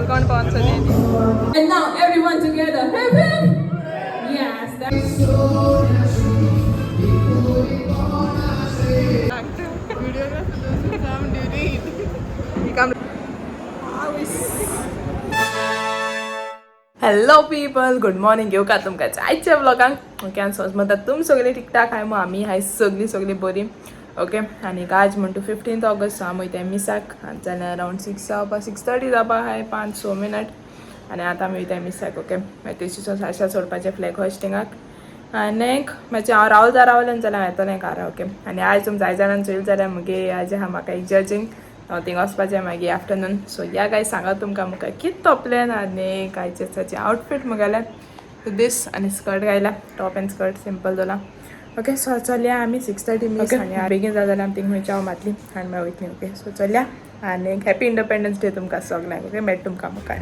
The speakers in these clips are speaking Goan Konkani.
कोण पावन सोदी. And now everyone together. Hip hip. Yes. That's Hello people, good morning. येवका तुमकां आयच्या व्लॉगांक. ओके, आनी समज म्हणटा तुमी सगळीं ठीकठाक हाय मग, आमी हाय सगळीं सगळीं बरी. ओके, आनी आज म्हणटा 15 ऑगस्ट आमी वयताय मिसाक. आनी जाल्यार अरावंड 6 जावपा, 6:30 जावपा हाय, 5-6 मिनट. आनी आतां आमी वयताय मिसाक. ओके, मागीर तेशी साशा सोडपाचें फ्लॅग होस्टिंगाक. आनी मातशें हांव रावता रावलें जाल्यार हांव येतलें कारा. ओके, आनी आयज तुमी जाय जाणां चोयलें जाल्यार मुगे आज आहा म्हाका एक जजींग, हांव थिंगा वचपाचें मागीर आफ्टरनून. सो या गायज, सांगा तुमकां मुखार कितें तो प्लॅन आनी कांयचे ताचें आउटफीट मुगेलें दीस आनी स्कर्ट घायला, टॉप एंड स्कर्ट सिंपल जाला. ओके, सो चलया आमी 6:30 मीस आनी बेगीन जाता जाल्यार आमी थिंग खंय च्याव मातली आनी मागीर वयतली. ओके, सो चलया आनी हॅपी इंडिपेंडन्स डे तुमकां सगल्यांक. ओके, मेळटा तुमकां मुखार.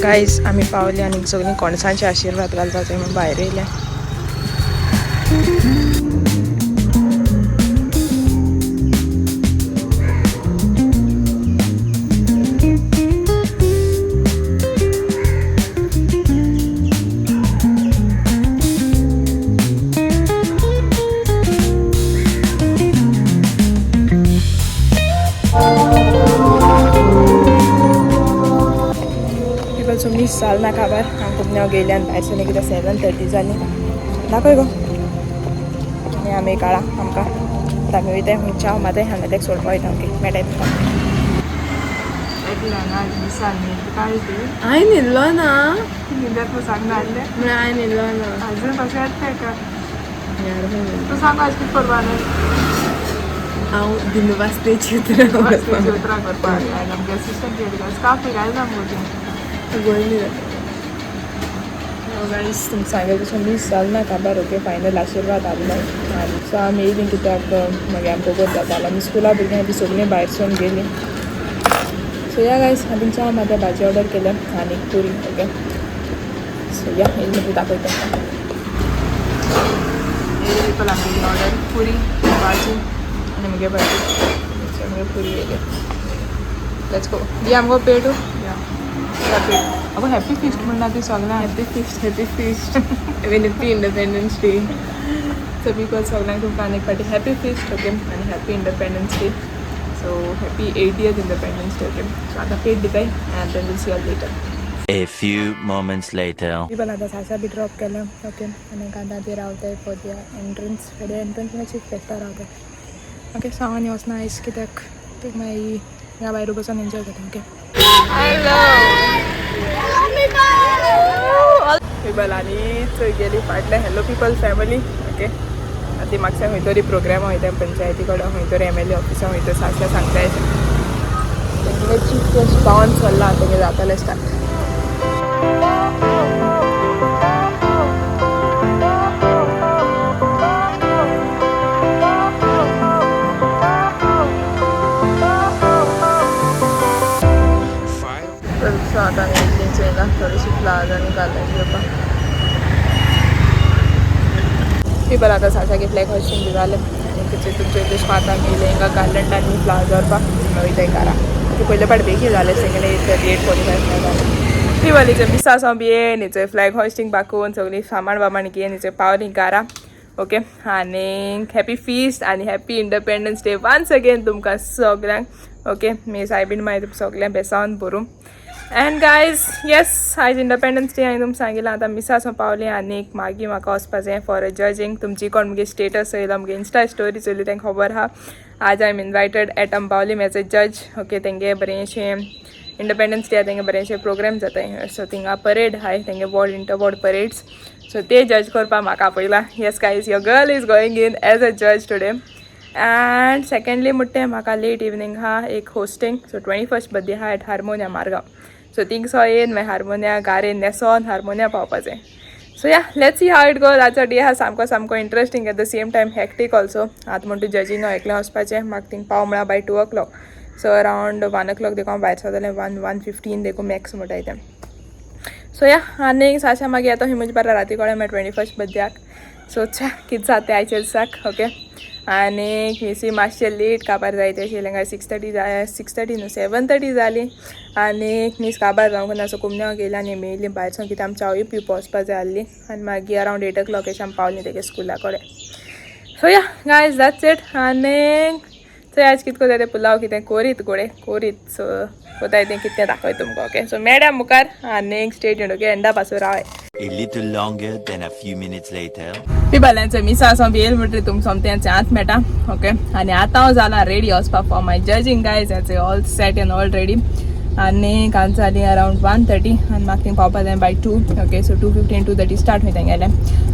गायज, आमी पावली आनी सगळीं कोणसांचे आशिर्वाद घालता थंय म्हूण भायर येयले. पिपल, सो मीस जाल ना काबार. हांव खूब गेली आनी भायर सरलें कित्याक 7:30 जालीं. दाखय गो. आनी आमी काळा आमकां आतां आमी वयताय खंय च्याव माताय आनी तेका सोडपा वयता. ओके, मेळटाय तुमकां. हांवें न्हिदलो ना. सांगना. म्हळ्यार हांवें न्हिदलो ना. अजून कशें येता का तूं सांग, आज कितें करपा? हांव दिनवास्तेची उतरां उतरां करपाक आमगे असिस्टंट स्काफ घालना मुगो तूं. गोंय जाता. गायज, तुमकां सांगेल तशें मीस जाल ना काबार. ओके, फायनल आशिर्वाद आसलो आनी सो आमी येयलीं कित्याक मागीर आमकां खबर जातालो आमी स्कुला भुरग्यां ती सगळीं भायर सरून गेलीं. सो या गायज, हांवें च्या म्हाज्या भाजी ऑर्डर केल्या आनी पुरी. ओके, सो या येयली मागीर दाखयता तुमकां. पिपल, आमगेली ऑर्डर पुरी भाजी आनी मुगे भाजी, मुगे पुरी येयली. Let's go. दी आमगो पेटू या पेट. अगो, हॅपी फिस्ट म्हणटा ती सगळ्यांक. Happy feast, happy feast, happy Independence Day. So people, सगळ्यांक तुमकां आनी एक फावटी हॅपी फिस्ट. ओके, आनी happy Independence Day. So happy 80th Independence Day. Okay, so आतां पेट दिताय and then we'll see all later. A few moments later. People, आतां साशा बी ड्रॉप केलें. ओके, आनी आतां ती रावताय for the entrance, for the entrance मागीर चीफ गेस्टा रावताय. ओके, सो हांव आनी वचना आयज कित्याक ते मागीर ह्या भायर बसून एन्जॉय करता. ओके पिपल, आनी चोय गेली फाटले. Hello people family. ओके, आतां ती म्हाका खंय तरी प्रोग्राम वयता पंचायती कडेन, खंय तरी एमएलए ऑफिसा खंय तरी साशा सांगताय. तेंगे चीफ गेस्ट पावन चल्ला, तेंगे जाताले स्टार्ट. सो आतां आमी इतलीं चोयला थोडीशी फ्लावर्स आनी गार्लंड घेवपाक. पिपल, आतां साशागे फ्लॅग होस्टिंग बी जालें आनी तुमचे तशें आतां आमी येयले हिंगा गार्लंड आनी फ्लावर्स व्हरपाक. वयताय कारा. पयले पाट बेगीन जालें सगळें, 8:30, 8:45 जालें. पिपल, हिचे मिसां बी येन हिचे फ्लॅग होस्टिंग बाकून सगळीं सामान बामान घेवन हिचे पावलीं कारा. ओके, आनी हॅपी फिस्ट आनी happy Independence Day once again तुमकां सगळ्यांक. ओके, मी सायबीन मागीर तुमकां सगळ्यांक बेसावन बरूं. अँड गायज, येस, आयज इंडिपेंडन्स डे हांवें तुमकां सांगिलां. आतां मिसां पावलीं आनी मागीर म्हाका वचपाचें फॉर अ जजींग. तुमची कोण मुगे स्टेटस चोयला, मुगे इन्स्टा स्टोरी चोयली, तांकां खबर आहा आज I am invited at Ambaulim as a judge. Okay, तेंगे बरेंशें इंडिपेंडन्स डे, तेंगे बरेंशे प्रोग्राम जाताय. सो थिंगा परेड आहाय तेंगे ward inter ward parades. So ते जज करपाक म्हाका आपयला. Yes guys, your girl is going in as a judge today. And secondly म्हणटे म्हाका लेट इवनींग आहा एक होस्टिंग. सो 21st birthday आहा एट हार्मोनिया मारगांव. सो थिंगसो येयन मागीर हार्मोनिया गारेन न्हेसोन हार्मोनिया पावपाचें. So yeah, let's see how it goes. आजचो डे आहा सामको सामको interesting, at the same time hectic also. आतां म्हणटा जजींग हांव एकलें वचपाचें. म्हाका थिंग पाव म्हळ्यार by 2 o'clock. So around 1 o'clock देखून हांव भायर सरतलें, 1, 1:15 देखून मॅक्स म्हणटाय तें. सो या आनी साशा मागीर येता म्हजे बारा राती कडेन मागीर 21st बर्थडेयाक. सो च्या कितें जाता आयच्या दिसाक. ओके आनी मिसी मातशें लेट काबार जायते आशिल्लें काय 6:30 जाय, 6:30 न्हू 7:30 जाली. आनी मीस काबार जावंक ना, सो कुमन्याव गेली आनी मेयली भायर सावन कितें आमी चावय पिवपा वचपा जाय आसली. आनी मागीर अरावंड 8 o'clock अशें आमी पावलीं तेगे स्कुला कडेन. So yeah guys, that's it. आनी चोय आज कितें कोता तें पुलाव कितें कोरीत गोडे कोरीत. सो कोताय तें कितें दाखय तुमकां. ओके सो मेळ्या मुखार आनी स्टे ट्यून. ओके एंडा पासून रावय. A little longer than a few minutes later. पिबल्यांचो मिसा आसा येयल म्हणटरी तुमकां सोमतें आत मेळटा. ओके आनी आतां हांव जाला रेडी वचपाक फॉर my judging guys. याचे all set and all ready. आनी काल जाली अरावंड 1:30 आनी म्हाका थिंग पावपा जाय बाय 2. ओके सो 2:15 2:30 स्टार्ट वयता तेंगेलें.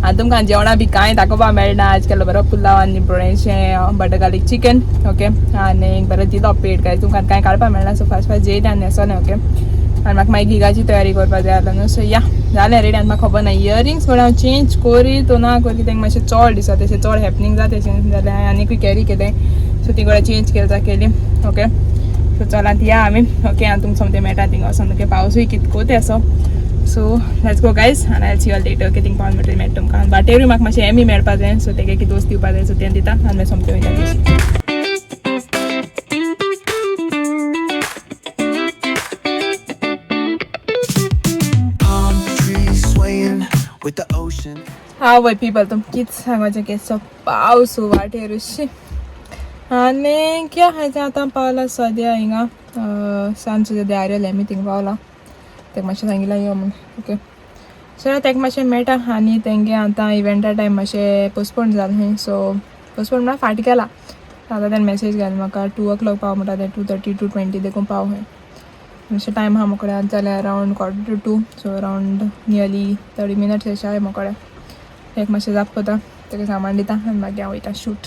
आनी तुमकां जेवणां बी कांय दाखोवपा मेळना आज. केलो बरो पुलाव आनी बरेंशें बटर गार्लीक चिकन. ओके आनी बरें दिलो पेट काय तुमकां कांय काडपा मेळना. सो फास्ट फास्ट जेयलें आनी न्हेसोलें. ओके आनी म्हाका मागीर गिगाची तयारी करपा जाय आसलो न्हू. सो या जालें रेडी. आनी म्हाका खबर ना इयरिंग्स कोण हांव चेंज कोरी तो ना कोरी, तेंका मातशें चड दिसता तशें चड हॅपनींग जाता तशें जाल्यार हांवें आनीकूय कॅरी केलें. सो ती कडेन चेंज केली जा केली. ओके सो चलात या आमी. ओके आनी तुमकां सोमतें मेळटा थिंगा वचोन. ओके पावसूय कितको ते असो. सो let's go guys आनी I see all later. Okay thing पावन म्हणटरी मेळटा तुमकां. वाटेरूय म्हाका मातशें एमी मेळपा जाय, सो तेगे कितें दोस दिवपा जाय, सो तें दिता आनी मागीर सोमतें वयता. Palm trees swaying with the ocean. हा वय पिपल तुम कितें सांगपाचें, केसो पावस वाटेर शी. आनी कित्याक हांवें आतां पावला सद्या हिंगा सांजचो दारेले आमी थिंगा पावला. तेका मातशें सांगिलां यो म्हूण. ओके सो तेका मातशें मेळटा. आनी तेंगे आतां इव्हेंटा टायम मातशें पोस्टपोन जालें खंय. सो पोस्टपोन म्हळ्यार फाटीं केला. आतां तेणें मॅसेज घाल म्हाका 2 o'clock पाव म्हणटा तें, 2:30 2:20 देखून पाव खंय. मातशें टायम आहा मोकडे. आतां जाल्यार around 1:45, so around nearly 30 minutes अशें आहाय मोकडे. एक मातशें जाप कोता, तेका सामान दिता आनी मागीर हांव वयता शूट.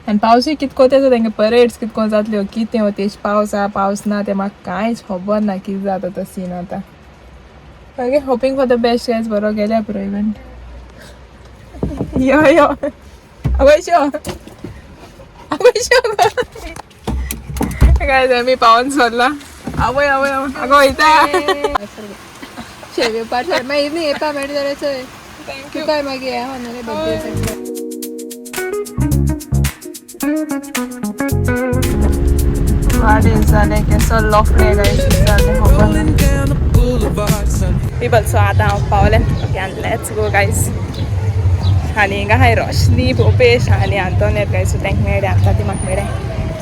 आनी पावसूय कितको तेजो तेंगे परेड्स कितको जातल्यो कितें तेज पावस आहा पावस ना तें म्हाका कांयच खबर ना कितें जाता तो सीन आतां. Okay hoping for the best guys. बरो गेल्या पुरो इव्हेंट. यो यो आवय शो आवय शो गायज आमी पावन सोडला. आवय आवय आवय अगो वयता. शेवे पार्सल मागीर इवनींग येवपा मेळटा जाल्यार चोय. Thank you. तुका मागीर हें आहा न्हू रे बर्थडे. वाडीस जालें केसो लोफडे गायज जालें खबर ना. Rolling down the boulevard, sun people so आतां हांव पावलें. ओके आनी let's go guys. आनी हिंगा हाय रोशनी, भोपेश आनी आंतोनेत गायज. सो तांकां मेळ्ळें आतां ती म्हाका मेळ्ळें.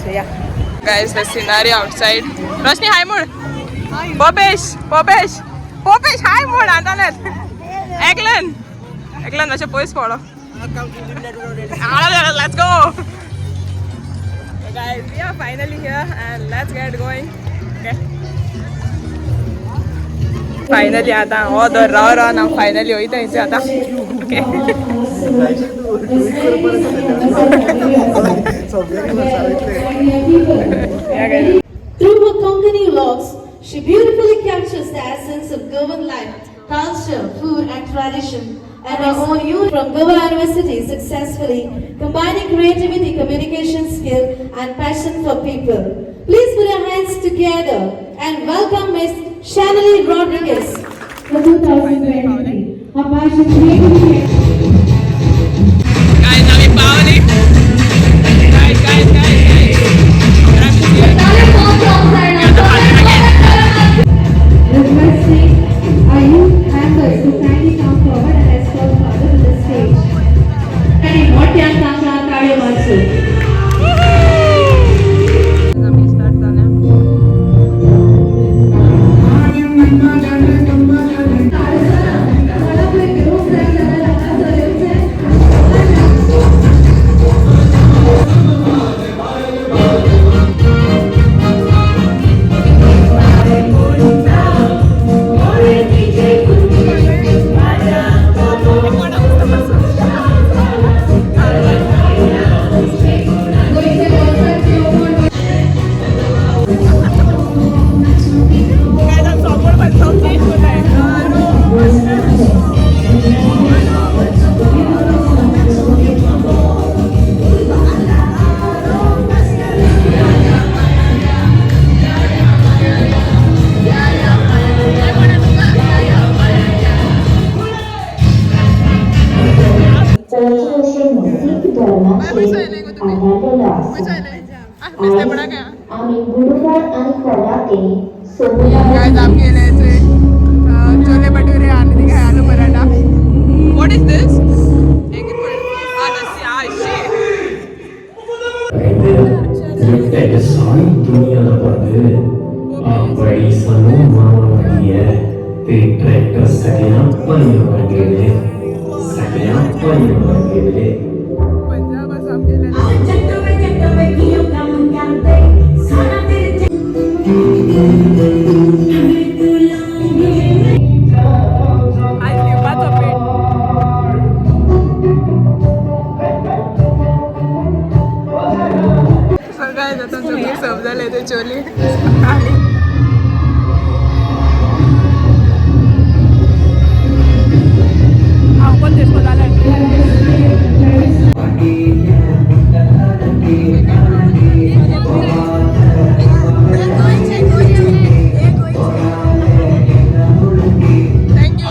So yeah guys, the scenery outside. Roshni hi म्हूण. भोपेश भोपेश भोपेश हाय म्हूण. आंतोनेत एकलन एकलन मातशें पयस पडो. Let's go guys, we are finally here and let's get going. Okay finally आतां हो दर राव राव हांव फायनली वयता थंयसर आतां. Okay Through her Konkani vlogs, she beautifully captures the essence of Goan life, culture, food and tradition, and her own youth from Goa University successfully combining creativity, communication skill and passion for people. Please put your hands together and welcome Miss Shanali Rodriguez. For 2023. Her passion, creativity, guys आमी पावली. Guys guys guys guys. Requesting our youth members to kindly come forward and escort father to the stage. आणि मोठ्यान तांकां ताळयो मारच्यो. आमी स्टार्ट जालें. Guys, आप गेले छोले भटुरे आणि ते aloo paratha. What is this? ਕਹਿੰਦੇ ਢਿੱਡ ਸਾਰੀ ਦੁਨੀਆ ਦਾ ਭਰਦੇ ਆ, ਬੜੀ ਸਾਨੂੰ ਮਾਂ ਵਰਗੀ ਹੈ ਤੇ ਟਰੈਕਟਰ ਸਕਿਆਂ ਭਾਈਆਂ ਵਰਗੇ ਨੇ, ਸਕਿਆਂ ਭਾਈਆਂ ਵਰਗੇ ਨੇ। पंजाब असं गेले. आज लिंबाचं पीठ. सगळं आता सगळे सर्व झाले ते चोली आणि हांव पण तेच जालें. Thank you.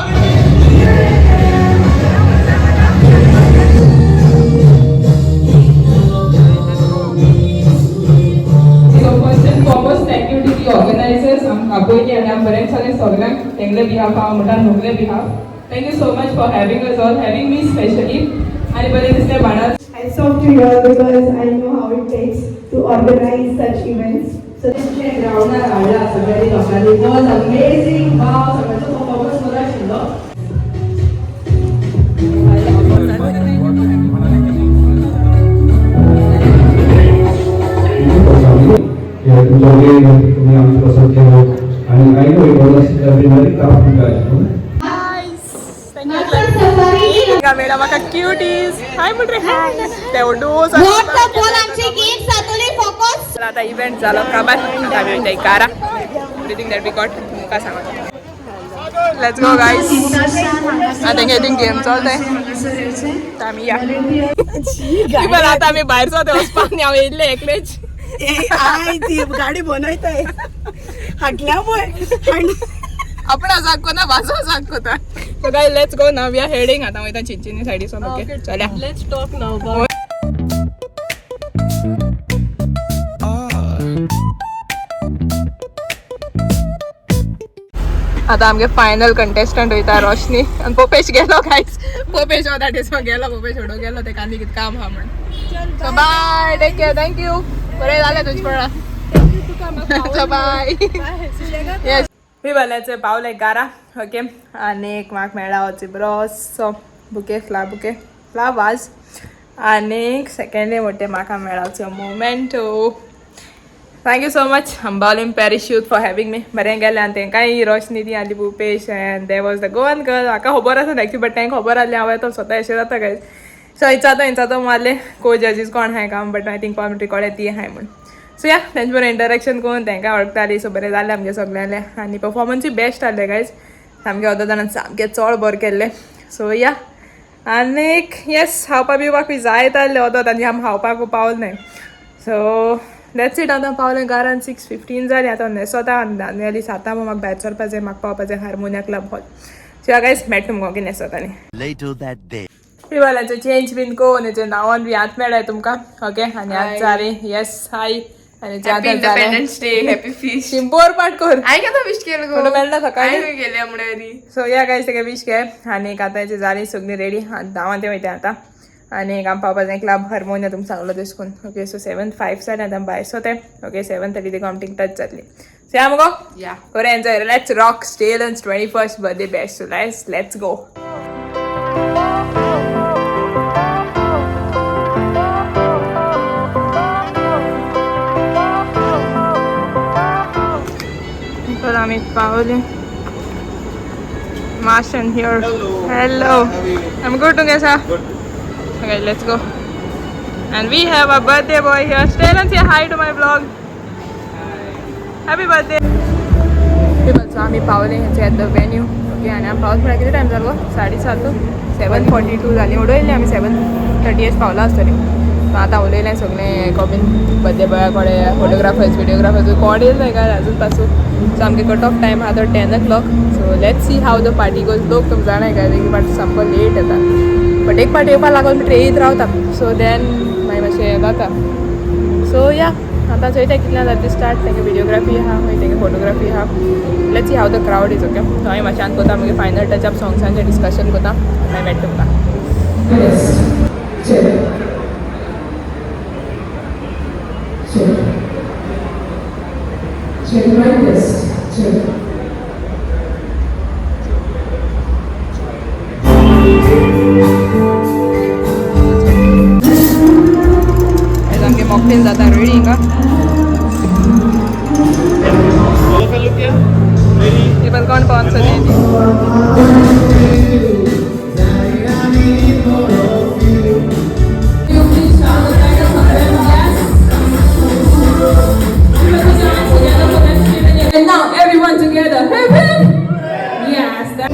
So first and foremost, thank you to the organizers, आपोयली आनी आम बरेच जालें सगल्यांक तेंगले बिहाफ हांव म्हणटा न्हूगले behalf. Thank you so much for having us all, having me specially. आनी बरें दिसलें बाणात. Hats off to you all because I know how it takes to organize such events. So ग्रावंडार हाडला सगळ्यांनी लोकांनी. वॉज अमेझिंग, वाव, सगळ्यांचो परफॉर्मन्स बरो आशिल्लो. तुमचो वेळ तुमी आमचे पसंत केलो आनी I know it was been very tough you guys, no? मेळा म्हाका क्युटीज. हाय म्हणरे, हाय तेवडोस. आता इव्हेंट जालो काबार, आता आमी वयता कारा. Everything that we got तुमकां सांगता. Let's go guys. आतां हें गेम चलताय, आमी या. बरं, आतां आमी भायर सोते वचपाक आनी हांव येयल्लें एकलेच. ती गाडी बनयताय हाटल्या पळय. आपण दाखवता बाजू दाखवता. So guys, let's go now. We are heading आता वयता चिंचिनी सायडीसून. ओके, चला. Let's talk now. आता आमगे फायनल कंटेस्टंट वयता रोशनी आनी पोपेश गेलो. गायज, पोपेश हो that गेलो, पोपेश होडो गेलो, ते आनी कितें काम आहा म्हण. So bye, take care, thank you. बरें जालें तुजें पळा. सो बाय. येस, विवाल्याचे पावले गारा. ओके, आनी एक म्हाका मेळ्ळा हो बरोसो bouquet, flower bouquet, flower vase. आनी सेकेंडली म्हणटे म्हाका मेळ्ळा momento. Thank you so much Bambolim Parish Youth for having me. बरें गेलें आनी तेंकांय रोशनी ती आनी Bhupesh and there was the Goan girl. म्हाका खबर आसा एक्चुअली, बट तांकां खबर आहलें हांव येतो स्वता. अशें जाता गायज. सो हिचातो हिचातो मारलें को जजीस कोण आहाय काम, बट I think कोण रिकॉर्ड ती आहाय म्हूण. सो या, तेंचे बरोबर इंटरेक्शन करून तांकां वळखताली. सो बरें जालें आमगे सगळ्यांलें आनी परफॉर्मन्सूय बेस्ट आहलें गायज. सामकें अर्द जाणान सामकें चड बरें केल्लें. सो या, आनीक येस, खावपा बिवपाक बी जायत आहलें वोदोत आनी आमी खावपाक पावल न्हय. So that's it. आतां पावलें घरान, 6:15 जालीं. आतां न्हेसोता आनी जाली सातां म्हाका भायर सरपा जाय, म्हाका पावपा जाय harmonia club hall. So guys, मेळटा तुमकां, ओके, न्हेसोता आनी Later that day. विवालाचें चेंज बीन कोन हेचें नांवान बी आत मेळ्ळें तुमकां. ओके, आनी आतां जालें. येस, हाय. आनी Happy Independence Day, happy feast. शिंपोर पाट कर. हांवें केन्ना विश केलें गो? कोण मेळ्ळा सकाळी? हांवें केलें म्हणल्यार. सो या गायज, तेका विश घे. आनी आतां हेची जाली सगळी रेडी आनी धांवान ते वयता आतां आनी एक आमी पावपा जाय क्लब हार्मोनिया तुमकां सांगलो तेश करून. ओके, सो 7:05 जालें, आतां भायर सोते. ओके, 7:30 देखून आमी थिंग टच जातली. सो या मुगो. या. बरें enjoy. Let's rock Stalen's 21st birthday bash. So let's go. तर आमी पावले. Martian here. Hello. Hello. I'm good, कैसा? Good. Okay, let's go. And we have a birthday boy here. Stay and say hi to my vlog. Happy birthday. People, so आम्ही पावले हेचे at the venue. Okay, आनी आमी पावस म्हळ्यार कितें टायम जालो? 7:30, 7:42 जाली. उडयल्ली आमी 7:30 पावला आसतली. सो आतां उलयलें सगळें कॉबीन बर्थडे बॉया कडेन, फोटोग्राफर्स विडियोग्राफर्स कोण येयले काय अजून पासून. सो आमगे कट ऑफ टायम आहा तो 10 o'clock. So let's see how the party goes. लोक तुमकां जाणाय काय, एक पाटी सामको लेट येता, बट एक पाटी येवपा लागून म्हणटकीर येयत रावता. सो देन मागीर मातशें जाता. सो या, आतां चोयता कितल्या जाता स्टार्ट. तेंगे विडियोग्राफी आहा, मागीर तेंगे फोटोग्राफी आहा. Let's see how the crowd is. Okay, so हांवें मातशें कोता, मागीर फायनल टचअप सॉंग्सांचें डिस्कशन कोता, मागीर मेळटा तुमकां. Check. Check. Check mic test. Check. आमगे मॉकटेल जाता रेडी हिंगा. पीपल कोण पावन सोदी. You please shout the title for them. Yes. We will put your hands together for them. And now everyone together. Hip hip. Yes. That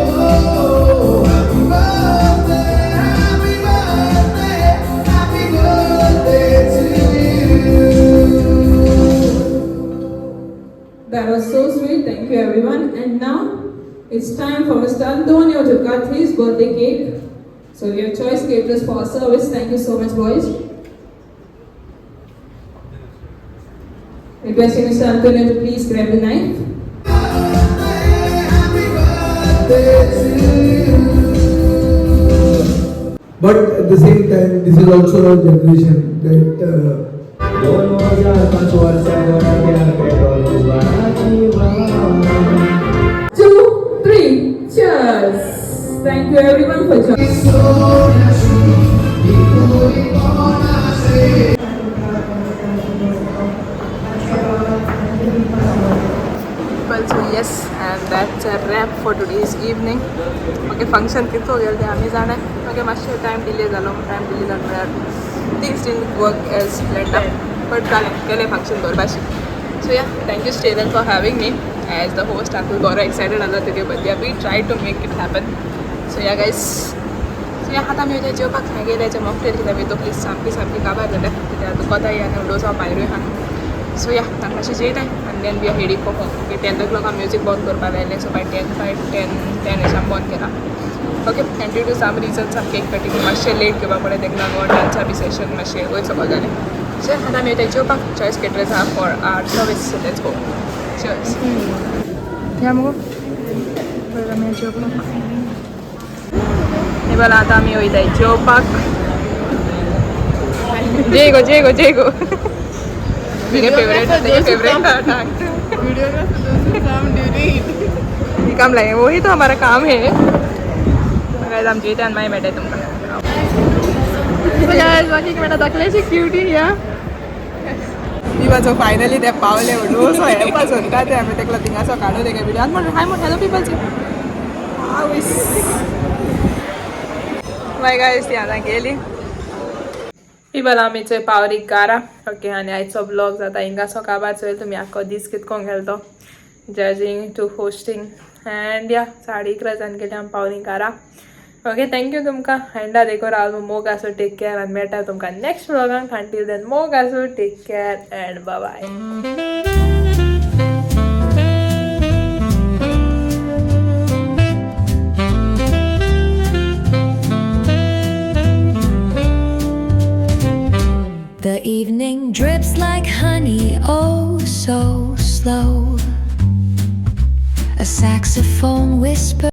Happy birthday, happy birthday, happy birthday to you. That was so sweet. Thank you, everyone. And now it's time for Mr. Antonio to cut his birthday cake. So we have Choice Caterers for our service. Thank you so much, boys. Requesting Mr. Antonio to please grab the knife. Happy birthday to you. But at the same time, this is also a generation that 2005 वर्सां petrol. Two, three, cheers. Thank you, everyone, for joining. People, so yes, and that's a wrap for today's evening. Okay, function कितको गेले ते आमी जाणा. ओके, मातशें टायम डिले जालो. टायम डिले जालो म्हळ्यार things didn't work as planned, but जालें, केलें फंक्शन बरें भाशेन. So yeah, thank you, Stephen, for having me as the host. आतां बरो एक्सायटेड आसा तुगे birthday. We try to make it happen. So yeah, guys, so yeah, आतां आमी वयता जेवपाक. खंय गेल्याचे मॉकटेल कित्याक बी तकली सामकी सामकी काबार जाल्या, कित्याक दुखताय आनी डोस हांव भायरूय आहा. सो या, आतां मातशें जेयताय आनी then we are heading for home. Okay, 10 o'clock हांव म्युजीक बंद करपाक लायलें, so by 10:05, 10:10 अशें आमी बंद केला. Okay, and due to some reasons आम केक कटिंग मातशें लेट घेवपाक पडलें, तेका लागून डान्सा बी सेशन मातशें वयर सकयल जालें. सो आतां आमी वयता जेवपाक. चॉयस केटरर्स आहा for our service. So let's go. Cheers. या मुगो, बरें, आमी जेवपाक. हे बघा, आतां आमी वयताय जेवपाक. जे गो, जे गो, जे गो. तुगे फेवरेट, तुगे फेवरेट. ये काम लगे, वही तो हमारा काम है. गाइस, हम जेते आणि मागीर मेळटाय तुमकां. So guys, बाकी मेळटा. दाखल्याची क्युटी या. पिपल, फायनली ते पावले. म्हणून सो हेपा सोदता ते. आमी तेका थिंगासो काडू तेगे विडियो. आनी म्हण हाय म्हण. Hello people. मागीर गायज, ती आतां गेली. पिपल, आमी चोय पावरी घारा. ओके, आनी आयचो ब्लॉग जाता हिंगासो काबार. चोयल तुमी आख्खो दीस कितकोन गेलो तो, जजिंग टू होस्टिंग अँड या, 11:30 जावन गेली, आमी पावली घारा. ओके, thank you तुमकां. एंडा देखो राव. मोग आसूं, टेक केअर आनी मेळटा तुमकां नेक्स्ट व्लॉगान. अंटील then, मोग आसूं, take care and bye. The evening drips like honey, oh so slow. A saxophone whispers.